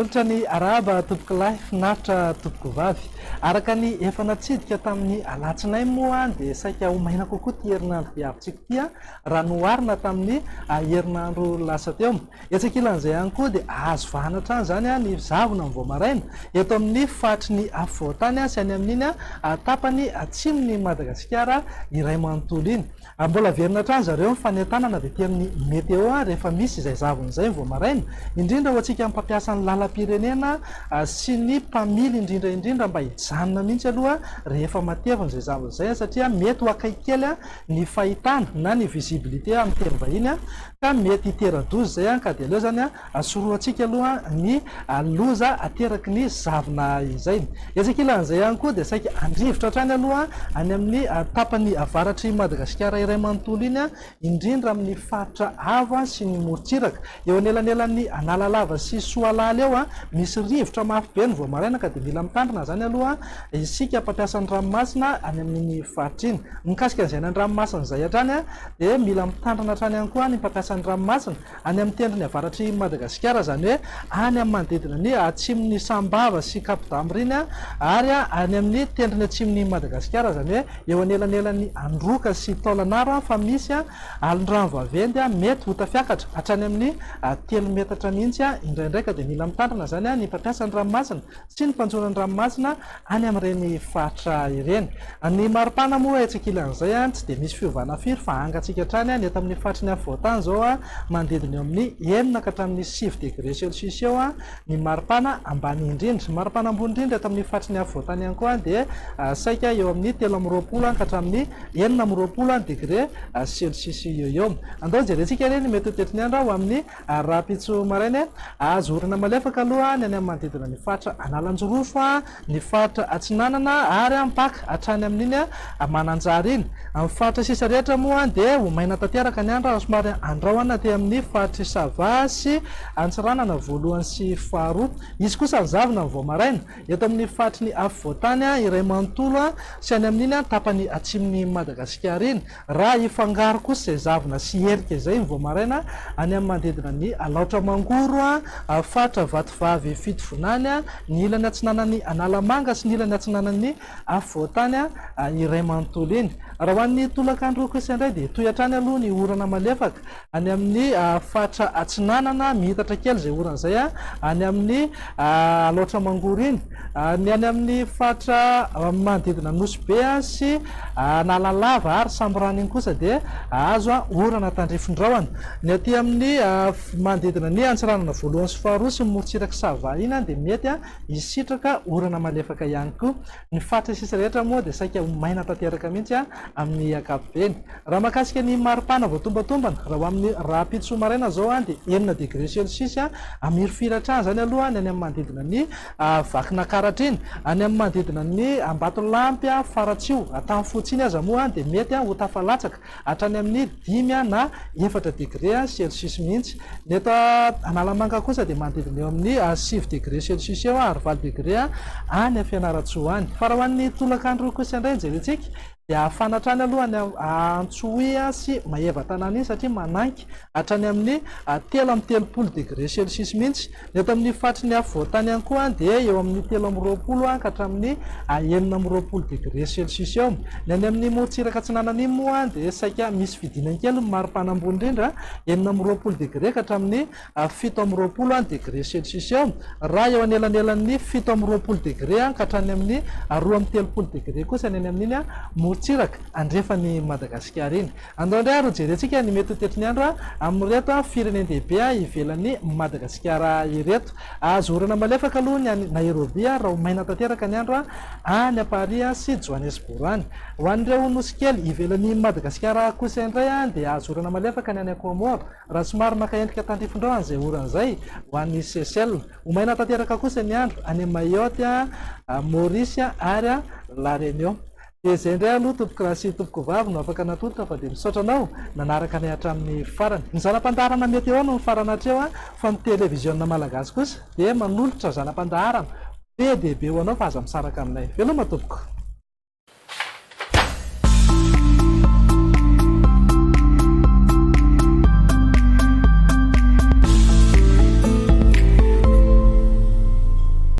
Manolotra ny arahaba tompokolahy, finaritra tompokovavy. Araka ny efa natsidika tamin'ny alatsinainy moa dia saika ho maina kokoa ity herinandro diavintsika ity raha noharina tamin'ny herinandro lasa teo. Etsy ankilan'izay ihany koa dia azo vahana hatrany izany ny zavona amin'ny vao maraina eto amin'ny faritry ny afovoan-tany sy any amin'iny tapany atsimon'i Madagasikara iray manontolo iny. Mbola averina hatrany zareo ny fanentanana avy aty amin'ny Météo rehefa misy izay zavona izay ny vao maraina, indrindra ho antsika mpampiasa ny lalam-pirenena sy ny mpamily indrindra indrindra mba hijanona mihitsy aloha rehefa matevina izay zavona izay satria mety ho akaiky kely ny fahitana na ny visibilité amin'ny teny vahiny ka mety hitera-doza izay ka dia aleo izany sorohantsika aloha ny loza ateraky ny zavona izay. Etsy ankilan'izay ihany koa dia saika handrivotra hatrany aloha any amin'ny tapany avaratr'i Madagasikara iray manontolo iny, indrindra amin'ny faritra avo sy ny morontsiraka. Eo anelanelan'ny Analalava sy Soalala eo, misy rivotra mafy be ny vao maraina ka dia mila mitandrina izany aloha isika mpampiasa ny ranomasina any amin'iny faritra iny. Mikasika an'izay any an-dranomasina izay hatrany dia mila mitandrina hatrany ihany koa ny mpampiasa ny ranomasina any amin'ny tendrony avaratr'i Madagasikara, izany hoe any amin'ny manodidina ny atsimon'i Sambava sy Cap d'Ambrine ary any amin'ny tendrony atsimon'i Madagasikara, izany hoe eo anelanelan'i Androka sy Taolagnaro fa misy alon-drano vaventy mety ho tafiakatra hatrany amin'ny telo metatra mihitsy indraindray ka dia mila mitandrina izany ny mpampiasa ny ranomasina sy ny mpanjono an-dranomasina any amin'ireny faritra ireny. Ny maripana moa etsy ankilan'izay tsy dia misy fiovana firy fa hangatsiaka hatrany ny eto amin'ny faritry ny afovoan-tany izao, manodidina eo amin'ny enina ka hatramin'ny sivy degre celsius eo ny maripana ambany indrindra. Ny maripana ambony indrindra eto amin'ny faritry ny afovoan-tany ihany koa dia saika eo amin'ny 23 ka hatramin'ny 26 degre celsius eo eo. Andao jerentsika re ny mety ho toetry ny andro ho amin'ny Ary rahampitso maraina, azo orana malefaka aloha ny any amin'ny manodidina ny faritra Analanjirofo, ny faritra Atsinanana ary mipaka hatrany amin'iny Mananjary iny. Amin'ny faritra sisa rehetra moa dia ho maina tanteraka ny andro ary somary andrahona aty amin'ny faritr'i Sava sy Antsiranana voalohany sy faharoa. Hisy kosa ny zavona vao maraina eto amin'ny faritry ny afovoan-tany iray manontolo sy any amin'iny tapany atsimon'i Madagasikara iny. Raha hifangaro kosa izay zavona sy herika izay ny vao maraina any amin'ny manodidina ny Alaotra Mangoro, faritra Vatovavy Fitovinany, ny ilany atsinanan'i Analamanga sy ny ilany atsinanan'ny afovoan-tany iray manontolo iny. Raha ho an'ny tolakandro kosa indray dia hitohy hatrany aloha ny orana malefaka any amin'ny faritra atsinanana, mihitatra kely izay orana izay any amin'ny Alaotra Mangoro iny. Ny any amin'ny faritra manodidina Nosy Be sy Analalava ary Sambirano iny kosa dia azo orana tandrifin-drahona. Ny aty amin'ny manodidina ny Antsiranana voalohany sy faharoa sy ny morontsirak'i Sava iny dia mety hisitraka orana malefaka ihany koa. Ny faritra sisa rehetra moa dia saika ho maina tanteraka mihitsy amin'ny ankapobeny. Raha mahakasika ny maripana voatombatombana, raha ho amin'ny rahampitso maraina izao dia enina degre celsius hamirifiry hatrany izany aloha ny any amin'ny manodidina ny Vakinakaratra iny. Any amin'ny manodidina ny Ambatolampy, Faratsiho, Antanifotsy iny aza moa dia mety ho tafalatsaka hatrany amin'ny dimy na efatra degre celsius mihitsy. Ny eto Analamanga kosa dia manodidina eo amin'ny sivy degre celsius eo ary valo degre any Fianarantsoa any. Fa raha ho an'ny tolakandro kosa indray no jerentsika dia hafana hatrany aloha any Antsohihy sy Maevatanàna iny satria mananky hatrany amin'ny 33 degre celsius mihitsy. Ny eto amin'ny faritry ny afovoan-tany ihany koa dia eo amin'ny 23 ka hatramin'ny 26 degre celsius eo. Ny any amin'ny morontsiraka atsinanana iny moa dia saika misy fidinany kely ny maripana ambony indrindra, 26 degre ka hatramin'ny 27 degre celsius eo, raha eo anelanelan'ny 27 degre ka hatrany amin'ny 32 degre kosa ny any amin'iny morontsiraka andrefan'i Madagasikara iny. Andao indray ary hojerentsika ny mety ho toetry ny andro amin'ireto firenen-dehibe ivelan'i Madagasikara ireto. Azo orana malefaka aloha ny any Nairobi raha ho maina tanteraka ny andro any Paris sy Johannesburg any. Ho an'ireo nosy kely ivelan'i Madagasikara kosa indray dia azo orana malefaka ny any Comores raha somary maka endrika tandrifin-drahona izay orana izay ho an'i Seychelles. Ho maina tanteraka kosa ny andro any Mayotte, Maurice ary La Réunion. Dia izay indray aloha tompoko lahy sy tompoko vavy no afaka natolotra fa dia misaotra anao nanaraka anay hatramin'ny farany. Ny zana-pandaharana Météo no mifarana hatreo fa ny televiziona malagasy kosa dia manolotra zana-pandaharana be dia be ho anao fa aza misaraka aminay. Veloma tompoko.